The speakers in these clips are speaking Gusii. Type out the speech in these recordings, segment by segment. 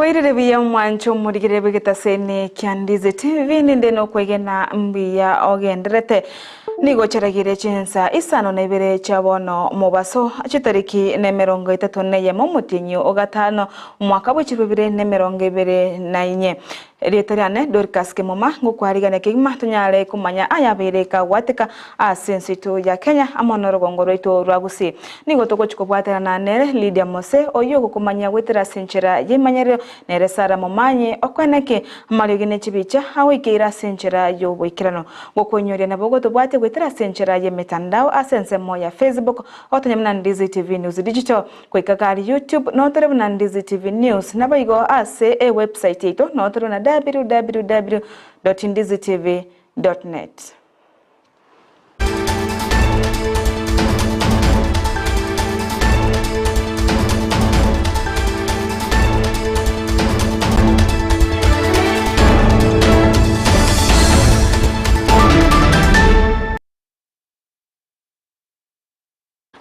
Bwairire buya omwancho omorigere bw'egetaseni kia Ndizi TV ninde nokwegena mbuya ogenderete. Nigo charagire chinsa isano na ibere chia bono mobaso chitariki na emerongo etato na eyemo omotienyi o gatano omwaka bwe chilifu ibere na emerongo ebere na inye. Erieta riane Dorcas Kemuma, ngokwarigania kegima tonyare komanya ayabeire kagwateka ase ense yaito ya Kenya amo norogongo rwaito rwa Gusii. Nigo togochia kobwaterana nere Lydia Mose oyio ogokomanyia goetera ase enchera y'emanyerero nere Sarah Momanyi okoeneki amariogi ne chibicha agoikeire ase enchera y'oboikeranu. Gokoinyoria nabo gotobwatie goetera ase enchera y'emetandao ase ensemo ya Facebook otonye buna Ndizi TV News Digital. Goika gari YouTube notore buna Ndizi TV News, naboigo ase ewebsite yaito notore buna www dot ndizitv dot net.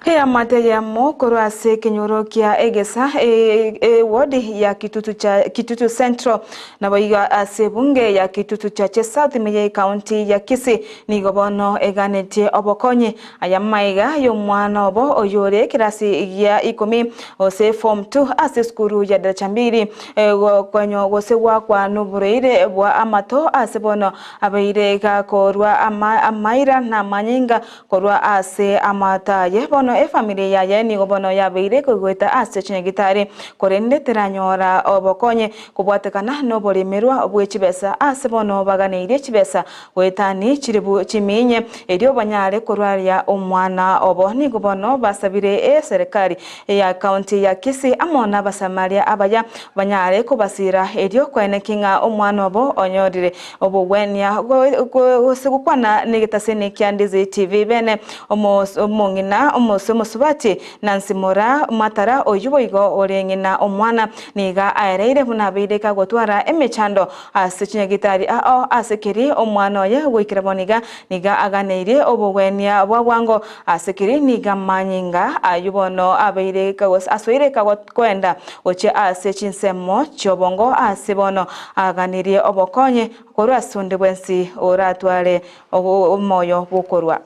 Eamate eyemo korwa ase ekenyoro kia Egesa, ewodi ya Kitutu cha Kitutu Central, naboigo ase ebunge ya Kitutu Chache South ime ye ekaunti ya Kisii nigo bono eganetie obokonyi. Aya maiga y'omwana obo oyore ekerasi gia ikomi gose form two ase esukuru ya Daraja Mbili gokonywa gose goakwa noborwaire bwa amato ase bono abeire gakorwa amaira na amanyinga Korwa ase amato aye, bono efamiri yaye nigo bono yabeire koigweta ase chinyagitari, korende teranyora obokonyi kobwatekana noboremerwa bwe chibesa ase bono baganeirie chibesa goetani chiribu chiminye erio banyare korwaria omwana obo. Nigo bono basabire eserekari ya county ya Kisii amo nabasamaria abaya banyare kobasira erio koeneki ng'a omwana obo onyorire Obogwenia gose gokwana negetaseni kia Ndizi TV bene omong'ina omose omosubati Nancy Moraa Matara oyio boigo ore ng'ina omwana niga aereire buna abeire kagotwara emechando ase chinyagitari ao ase keri omwana oye goikera bono iga niga aganeirie obogwenia bwa bwango ase keri niga amanyinga ayio bono abeire asoire koenda gochia ase chinsemo chi'obongo ase bono aganirie obokonyi korwa ase onde bwensi oratware omoyo bw'okorua.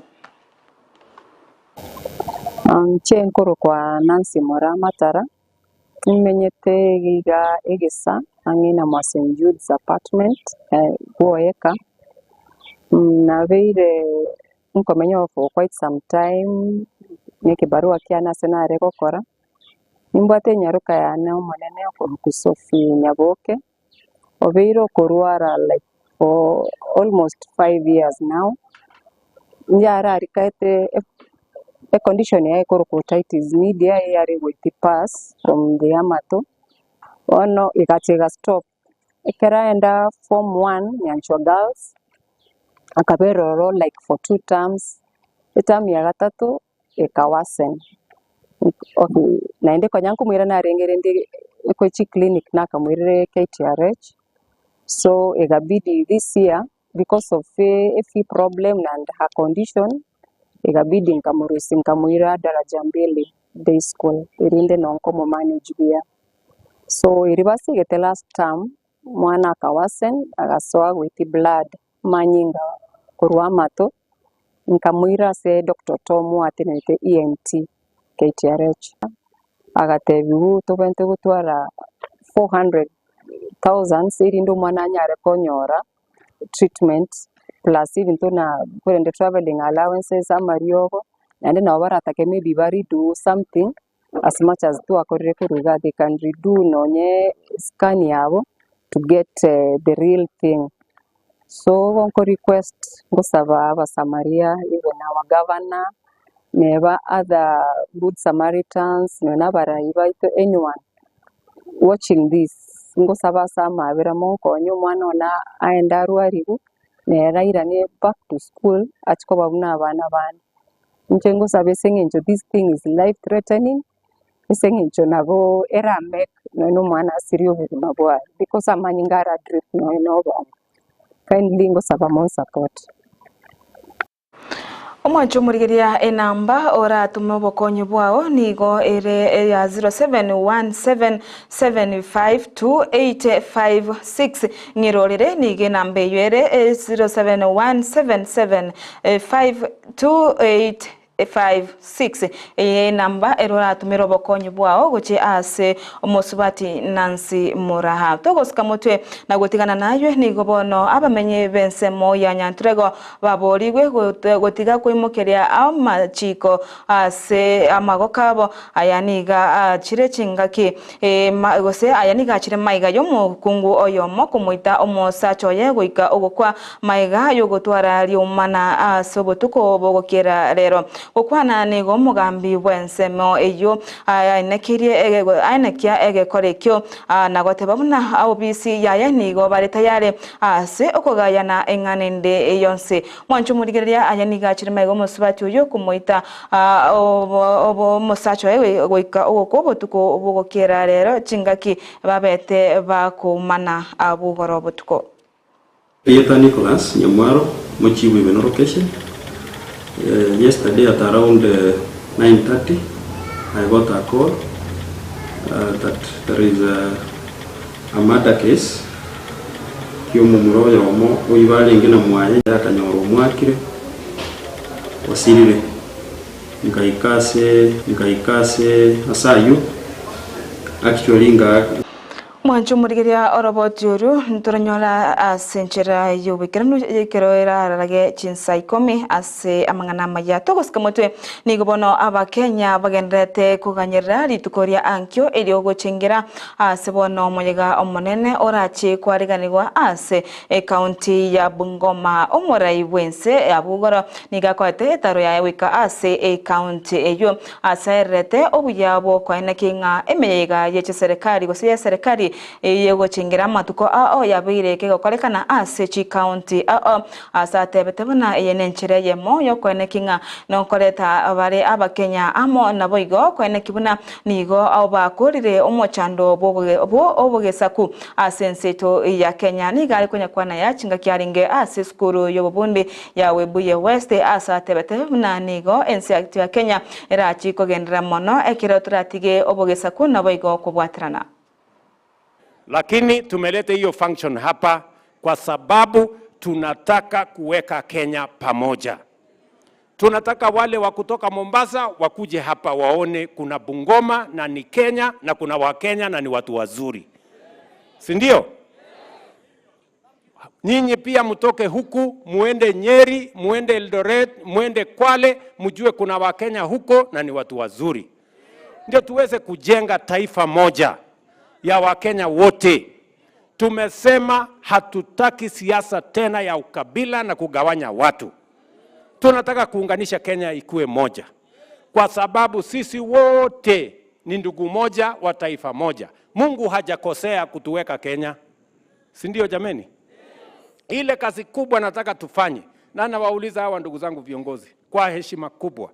Inche nkorokwa Nancy Moraa Matara, nimenyete iga Egesa ang'e na mwa St Jude's apartment Bwoyeka, nabeire nkomenya oo for quite some time, na ekebarua kiane ase nare gokora, nimbwate enyaroka yane omonene okorokwa Sophie Nyaboke, obeire okorwara like for almost five years now, yararikaete econdition yaye ekorokwa otitis media eyare goitia pus from the amato, bono egacha ega stop. Ekero aenda form one Nyanchwa girls, akabera ororo like for two terms, eterm ya gatato eka worsen, okay naende konya nkomoira narenge rende eko chiclinic nakamoirire KTRH, so ekabidi this year because of e fee problem and her condition, ekabidi nkamorusia nkamoira daraja mbili day school erinde nonye nkomo manage buya. So erio basigete last term, omwana aka worsen agasoa goitia blood, amanyinga korwa amato, nkamoira ase Doctor Tom oatenenete ENT KTRH, agatebiwa tobwenerete gotwara 400,000 erinde omwana anyare konyora treatment plus ebinto buna korende travelling allowances, amariogo, naende nabo baratake maybe ba redo something. as much as twakorire korwa igaa they can redo nonye scan yabo to get the real thing. So igo nko request ngosaba abasamaria even our governor neba other good samaritans nonye na abarai baito anyone watching this ngosaba ase amabera monkonye omwana one aende arwarigwe nere airane back to school achie koba buna abana bande. Inche ngosabe ase eng'encho this thing is life threatening, ase eng'encho nabo eramake nonye na omwana asirie obogima bwaye because amanyinga ara drip nonye na obongo. Kindly ngosaba monsupport. Omwancho omorigereria enamba oratome obokonyi bwao nigo ere eya 0717752856. Ng'irorere nigo enamba eyio ere 0717752856. 56. Eye enamba ere oratumere obokonyi bwao gochia aase omosubati Nancy Muraha. Togosika motwe na gotigana naywe nigo bono abamenyi b'ensemo ya Nyanturego baborigwe gotiga koimokeria amachiko ase amagoko abo. Aya nigo achire chingaki gose aya nigo achire maiga y'omokungu oyomo komoita omosacha oye goika ogokwa Magega y'ogotwara riomana ase obotuko bogokiera rero. Gokwana nigo omogambi bw'ensemo eyio aenekirie aenekia egekora ekio na goteba buna obisi yaye nigo bare tayare ase okogayana eng'ana ende yonsi. Mwanche omorigereria aye nigo achire magega omosubati oyio komoita omosacha oye goika ogokwa obotuko bogokiera rero chingaki babete bakoumana abwo igoro obotuko. Erieta Nicholas Nyamwaro, Mochibu Ibeno Location, Yesterday at around 9:30 I got a call that there is a murder case ki'omomura oyomo oyio barenge na mwaye akanyora omwakire osirire. Nkaika ase nkaika ase ase ayio actually nga. Mwanche omorigereria oroboti oru ntoronyora ase enchera y'oboikeranu ekero erarage chinsa ikomi ase amang'ana amaya. Togosika motwe, nigo bono Abakenya bagendererete koganyerera rituko ria ankio erio gochengera ase bono omoyega omonene orache kwariganigwa ase ekaunti ya Bungoma. Omorai bw'ense ya Bugoro nigo akoete etaro yaye goika ase ekaunti eyio. Asaererete obuya bw'okoenekia ng'a emeyega ye chiserekari gose y'eserekari y'ogochengera amatuko ao yabeire kegokorekana ase chikaunti ao. Ase atebete buna eye nenchera eyemo y'okoenekia ng'a nokoreta bare Abakenya amo naboigo koenekia buna nigo bakorire omochando bw'obogesaku ase ense yaito ya Kenya. Nigo are konyakwana aya chingaki arenge ase esukuru y'obobundi ya Webuye West ase atebete buna nigo ense yaito ya Kenya erachie kogenderera mono ekero toratige obogesaku naboigo kobwaterana. Lakini tumeleta hiyo function hapa kwa sababu tunataka kuweka Kenya pamoja. Tunataka wale wa kutoka Mombasa wakuje hapa waone kuna Bungoma na ni Kenya na kuna Wakenya na ni watu wazuri, si ndio? Nyinyi pia mtoke huku muende Nyeri, muende Eldoret, muende Kwale, mjue kuna Wakenya huko na ni watu wazuri, ndio tuweze kujenga taifa moja ya Wakenya wote. Tumesema hatutaki siasa tena ya ukabila na kugawanya watu. Tunataka kuunganisha Kenya ikuwe moja, kwa sababu sisi wote ni ndugu moja wa taifa moja. Mungu hajakosea kutuweka Kenya, si ndio jameni? Ile kazi kubwa nataka tufanye, na nawauliza hawa ndugu zangu viongozi kwa heshima kubwa,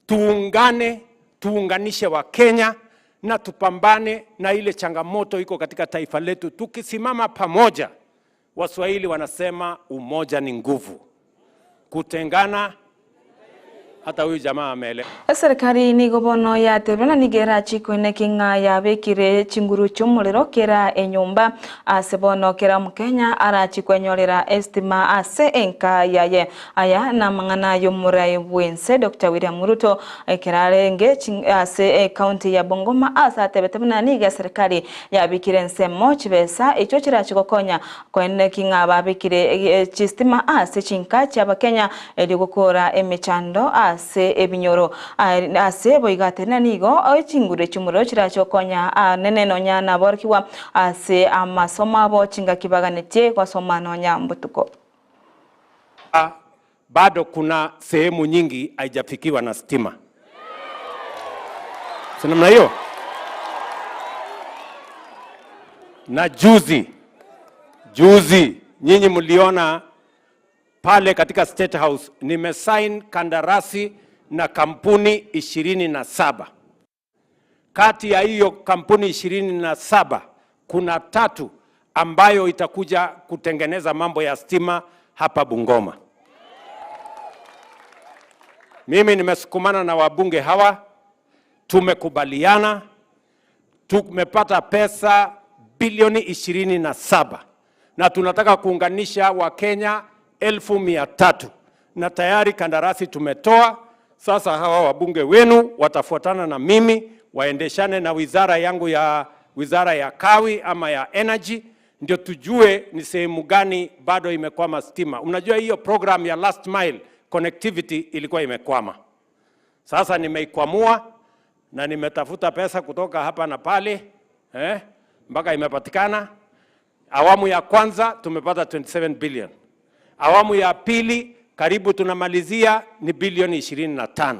tuungane, tuunganishe Wakenya na tupambane na ile changamoto iko katika taifa letu. Tukisimama pamoja, Waswahili wanasema umoja ni nguvu, kutengana hata huyu jamaa ameelewa. Eserikari nigo bono yatebire na nigo erachie koineki ng'a yabekire chinguru chi'omorero kera enyomba ase bono kera omokenya arachie kwenyorera estima ase enka yaye. Aya namang'ana y'omorai bw'ense Doctor William Ruto ekero arenge ase ecounty ya Bungoma ase atebete buna nigo eserikari yabekire ensemo chibesa echio chirachie gokonya koineki ng'a babekire chistima ase chinka chi'abakenya Erio gokora emechando ase ebinyoro ase boigo atenena nigo chinguru chi'omorero chirache gokonya anene nonya naborokigwa ase amasomo abo chingaki baganetie gosoma nonya mbotuko. Bado kuna sehemu nyingi haijafikiwa na stima. Si namna hiyo? Na juzi juzi nyinyi mliona Pale katika State House nimesign kandarasi na kampuni 27. Kati ya hiyo kampuni 27 kuna tatu ambayo itakuja kutengeneza mambo ya stima hapa Bungoma. Mimi nimesukumana na wabunge hawa, tumekubaliana, tumepata pesa bilioni 27 na tunataka kuunganisha Wakenya 300,000 na tayari kandarasi tumetoa. Sasa hawa wabunge wenu watafuatana na mimi waendeshane na wizara yangu ya wizara ya kawi ama ya energy, ndio tujue ni sehemu gani bado imekwama stima. Unajua hiyo program ya last mile connectivity ilikuwa imekwama. Sasa nimeikwamua na nimetafuta pesa kutoka hapa na pale mpaka imepatikana. Awamu ya kwanza tumepata 27 billion, awamu ya pili karibu tunamalizia ni bilioni 25,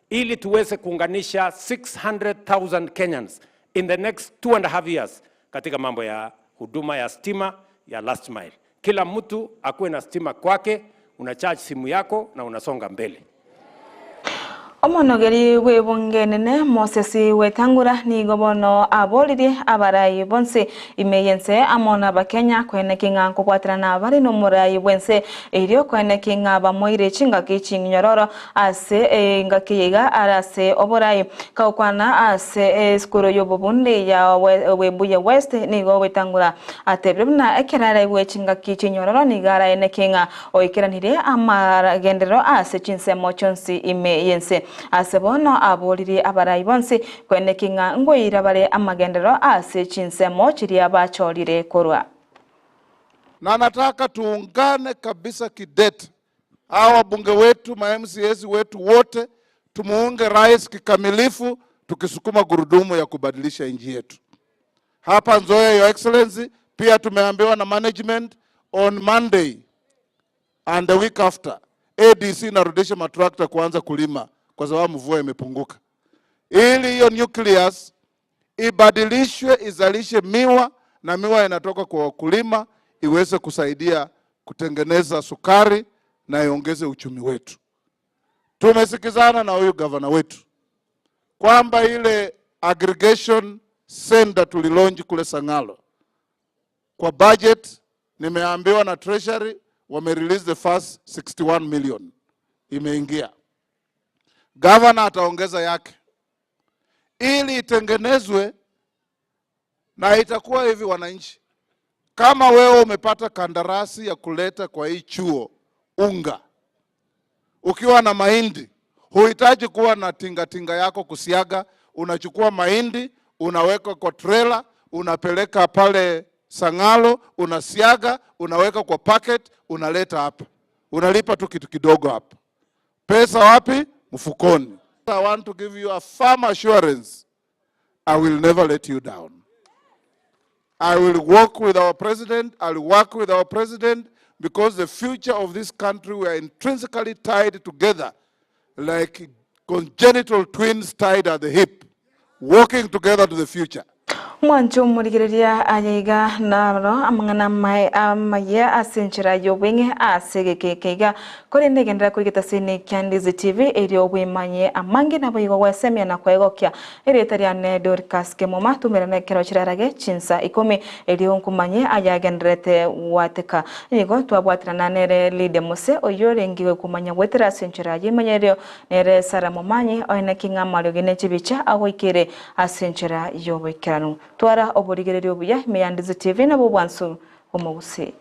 ili tuweze kuunganisha 600,000 Kenyans in the next 2.5 years katika mambo ya huduma ya stima ya last mile. Kila mtu akuwe na stima kwake, una charge simu yako na unasonga mbele. Omonogeri bw'ebunge enene Moses Wetangula nigo bono aboririe abarai bonsi ime y'ense amo na abakenya koeneki ng'a nkobwaterana bare n'omorai bw'ense erio koeneki ng'a bamoire chingaki ching'inyororo ase engaki iga are ase oborai. Kagokwana ase esukuru y'obobundi ya Webuye West nigo Wetangula atebire buna ekero araigwe chingaki chinyororo nigo araeneki ng'a oikeranirie amagenderero ase chinsemo chionsi ime y'ense. Ase bono aboririe abarai bonsi koeneki ng'a ngoira bare amagenderero ase chinsemo chiria bachorire korwa. Na nataka tuungane kabisa kidete, hawa wabunge wetu, ma MCAs wetu wote tumuunge rais kikamilifu, tukisukuma gurudumu ya kubadilisha nchi yetu. Hapa Nzoia, Your Excellency, pia tumeambiwa na management on Monday and the week after ADC inarudisha matrakta kuanza kulima kwa sababu mvua imepunguka, ili hiyo nucleus ibadilishwe izalishe miwa na miwa inatoka kwa wakulima iweze kusaidia kutengeneza sukari na iongeze uchumi wetu. Tumesikizana na huyu gavana wetu kwamba ile aggregation center tulilaunch kule Sang'alo kwa budget, nimeambiwa na treasury wame release the first 61 million imeingia. Gavana ataongeza yake ili itengenezwe, na itakuwa hivi wananchi, kama wewe umepata kandarasi ya kuleta kwa hii chuo unga, ukiwa na mahindi huhitaji kuwa na tingatinga yako kusiaga. Unachukua mahindi unaweka kwa trailer, unapeleka pale Sang'alo, unasiaga, unaweka kwa packet, unaleta hapa, unalipa tu kitu kidogo hapa. Pesa wapi? Mfukoni. I want to give you a firm assurance I will never let you down. I will work with our president, I'll work with our president because the future of this country we are intrinsically tied together like congenital twins tied at the hip, working together to the future. Mwancho omorigereria aye iga naro amang'ana amaye ase enchera y'obweng'e ase egekeke iga korende egenderera korigeta ase kia Ndizi TV erio obwemanye amange nabo igo gwesemia na kwegokia erieta riane Dorcas Kemuma tumerane ekero chirarage chinsa ikomi erio nkumanye ayagenderete gwateka nigo twabwaterana nere Lydia Mose oyo orenge kumanya gwetera ase enchera y'emanyererio nere Sarah Momanyi oine king'a amariogi ne chibicha agoikere ase enchera y'oboikeranu. Twara oborigererio obuya ime ya Ndizi TV nabo obwansu omogusi.